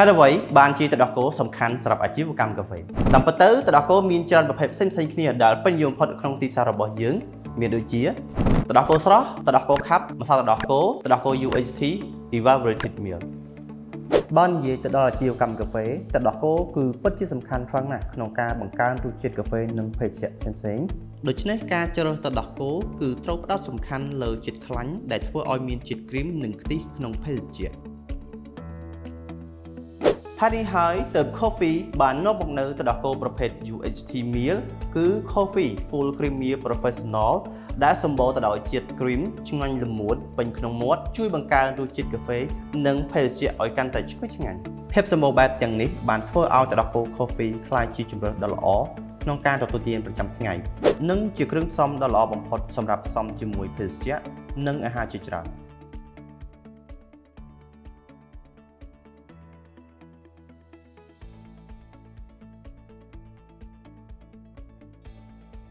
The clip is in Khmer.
ហេតុអ្វីបានជាទឹកដោះគោសំខាន់សម្រាប់អាជីវកម្មកាហ្វេតាមពិតទៅទឹកដោះគោមានច្រើនប្រភេទផ្សេងៗគ្នាដែលពេញនិយមបំផុតក្នុងទីផ្សាររបស់យើងមានដូចជាទឹកដោះគោស្រស់ទឹកដោះគោខាប់ម្សៅទឹកដោះគោទឹកដោះគោ UHT evaporated milk បើនិយាយទៅដល់អាជីវកម្មកាហ្វេទឹកដោះគោគឺពិតជាសំខាន់ខ្លាំងណាស់ក្នុងការបង្កើនរសជាតិកាហ្វេនិងភេសជ្ជៈផ្សេងៗដូច្នេះការជ្រើសទឹកដោះគោគឺត្រូវផ្ដោតសំខាន់លើជាតិខ្លាញ់ដែលធ្វើឲ្យមានជាតិគ្រីមនិងខ្ទិះក្នុងភេសជ្ជៈហេតុនេះហើយទើប Coffee បាននាំមកនូវទឹកដោះគោប្រភេទ UHT Milk គឺ Coffee Full Creamy Professional ដែលសម្បូរទៅដោយជាតិគ្រីមឆ្ងាញ់ល្មួតពេញក្នុងមាត់ជួយបង្កើនរសជាតិកាហ្វេនិងភេសជ្ជៈឲ្យកាន់តែឈ្ងុយឆ្ងាញ់ភាពសម្បូរបែបទាំងនេះបានធ្វើឲ្យទឹកដោះគោ Coffee ក្លាយជាជម្រើសដ៏ល្អក្នុងការទទួលទានប្រចាំថ្ងៃនិងជាគ្រឿងផ្សំដ៏ល្អបំផុតសម្រាប់ផ្សំជាមួយភេសជ្ជៈនិងអាហារជាច្រើន។